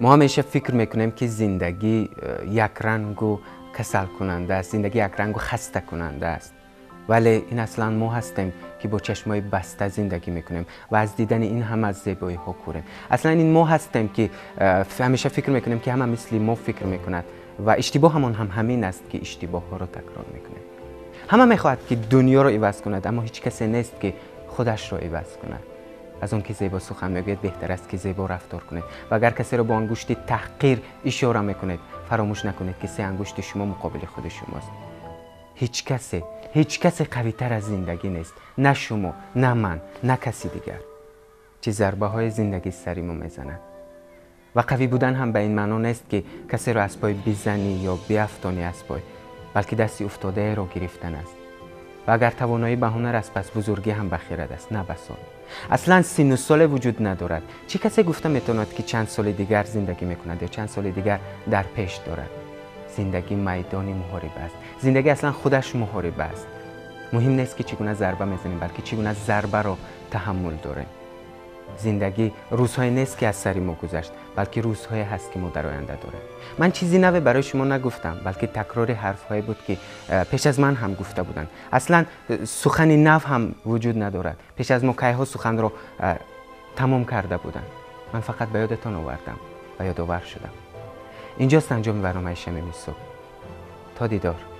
Мо ҳамеша фикр мекунем, ки зиндагӣ якрангу касалкунанда аст, зиндагӣ якрангу хастакунанда аст, вале ин аслан мо ҳастем, ки бо чашмҳои баста зиндагӣ мекунем ва аз дидани ин ҳама зебоиҳо кӯрем. Аслан ин мо ҳастем, ки ҳамеша фикр мекунем, ки ҳама мисли мо фикр мекунад, ва иштибоҳамон ҳам ҳамин аст, ки иштибоҳҳоро такрор мекунем. Ҳама мехоҳад, ки дунёро иваз кунад, аммо ҳеҷ касе нест, ки худашро иваз кунад. Аз он ки зебо сухан мегӯед, беҳтар аст, ки зебо рафтор кунед. Ва агар касеро бо ангушти таҳқир ишора мекунед, фаромӯш накунед, ки се ангушти шумо муқобили худи шумост. Ҳеҷ касе, ҳеҷ касе қавитар аз зиндагӣ нест, на шумо, на ман, на каси дигар. Чӣ зарбаҳои зиндагӣ сари мо мезанад. Ва қавӣ будан ҳам ба ин маъно нест, ки касеро аз пой бизанӣ ё биафтонӣ аз пой, балки дасти уфтодаеро гирифтан аст. Ва агар тавоноӣ ба ҳунар аст, пас бузургӣ ҳам ба хирад аст, на ба сол. Аслан сину соле вуҷуд надорад. Чӣ касе гуфта метавонад, ки чанд соли дигар зиндагӣ мекунад ё чанд соли дигар дар пеш дорад? Зиндагӣ майдони муҳориба аст. Зиндагӣ аслан худаш муҳориба аст. Муҳим нест, ки чӣ гуна зарба мезанем, балки чӣ гуна зарбаро таҳаммул дорем. Зиндагӣ рӯзҳое нест, ки аз сари мо гузашт, балки рӯзҳое ҳаст, ки мо дар оянда дорем. Ман чизи наве барои шумо нагуфтам, балки такрори ҳарфҳое буд, ки пеш аз ман ҳам гуфта буданд. Аслан сухани нав ҳам вуҷуд надорад. Пеш аз мо кайҳо суханро тамом карда буданд. Ман фақат ба ёдатон овардам ва ёдовар шудам. Инҷост анҷоми барномаи «Шамими субҳ». То дидор.